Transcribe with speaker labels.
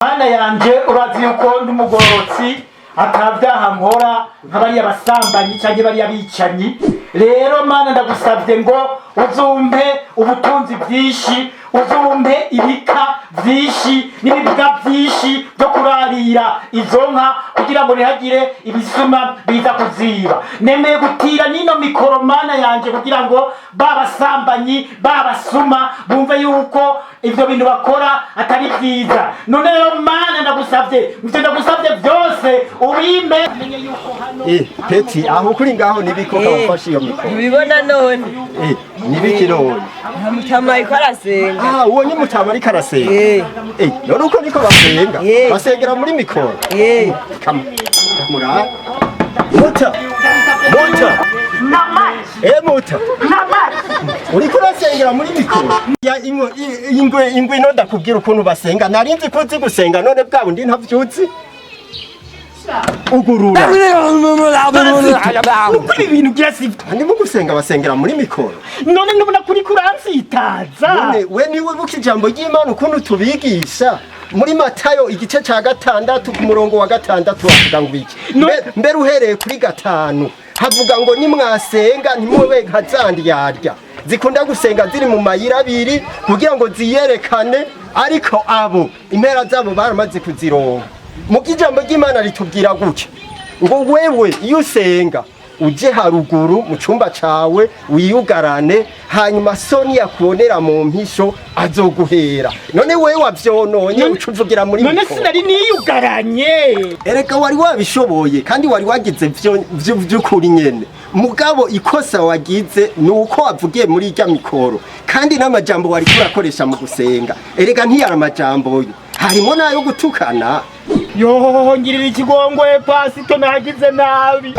Speaker 1: Mana yanje, urazi yuko ndi umugororotsi, atabyaha nkora nka bariya basambanyi cyangwa bariya bicanyi. Rero Mana, ndagusabye ngo uzumpe ubutunzi bwinshi, uzumpe ibika byinshi n'ibibwa byinshi byo kurarira izo nka, kugira ngo ntihagire ibisuma biza kuziba. Nemeye gutira n'ino mikoro, Mana yanje, kugira ngo ba basambanyi, ba basuma bumve yuko ibyo bintu bakora atari byiza. None rero Mana, ndagusabye, ibyo ndagusabye byose ubimpe.
Speaker 2: Eh, Peti, aho kuri ngaho nibiko kawufashe iyo mikoro?
Speaker 3: Ntubibona none?
Speaker 2: Eh, nibiki none?
Speaker 3: Mutama ariko arasenga.
Speaker 2: Ah, uwo ni Mutama ariko arasenga?
Speaker 3: Eh.
Speaker 2: Eh, none uko niko basenga?
Speaker 3: Eh.
Speaker 2: Basengera muri mikoro?
Speaker 3: Eh.
Speaker 2: Kama mura. Muta. Muta. Eh, Muta. Uriko urasengera muri mikoro? Ya ingwe ingwe ingwe, ino ndakubwira ukuntu basenga. Nari nzi ko uzi gusenga, none bwa bundi ntavyuzi. Ugurura.
Speaker 1: Uko ibi bintu ugira sivyo?
Speaker 2: Ndimo gusenga, basengera muri mikoro.
Speaker 1: None nubona kuri kuransitaza.
Speaker 2: None we niwe buka ijambo ry'Imana ukuntu tubigisha muri Matayo igice ca 6 ku murongo wa 6, havuga ngo iki? Mbere uhereye kuri 5 havuga ngo nimwasenga ntimube nka zandyarya zikunda gusenga ziri mu mayira abiri kugira ngo ziyerekane, ariko abo impera zabo baramaze kuzironka. Mu ijambo ry'Imana ritubwira gutya ngo wewe iyo usenga uje haruguru mu cyumba cawe, wiyugarane, hanyuma soni yakubonera mu mpisho azoguhera. None wewe wavyononye, uca uvugira muri
Speaker 1: None
Speaker 2: mikoro.
Speaker 1: sinari niyugaranye.
Speaker 2: Erega wari wabishoboye kandi wari wagize vy'ukuri nyene, mugabo ikosa wagize ni uko wavugiye muri irya mikoro, kandi n'amajambo wari kurakoresha mu gusenga erega ntiyari amajambo yo, harimo n'ayo gutukana.
Speaker 1: Yo, ngirira ikigongwe pasito, nagize nabi.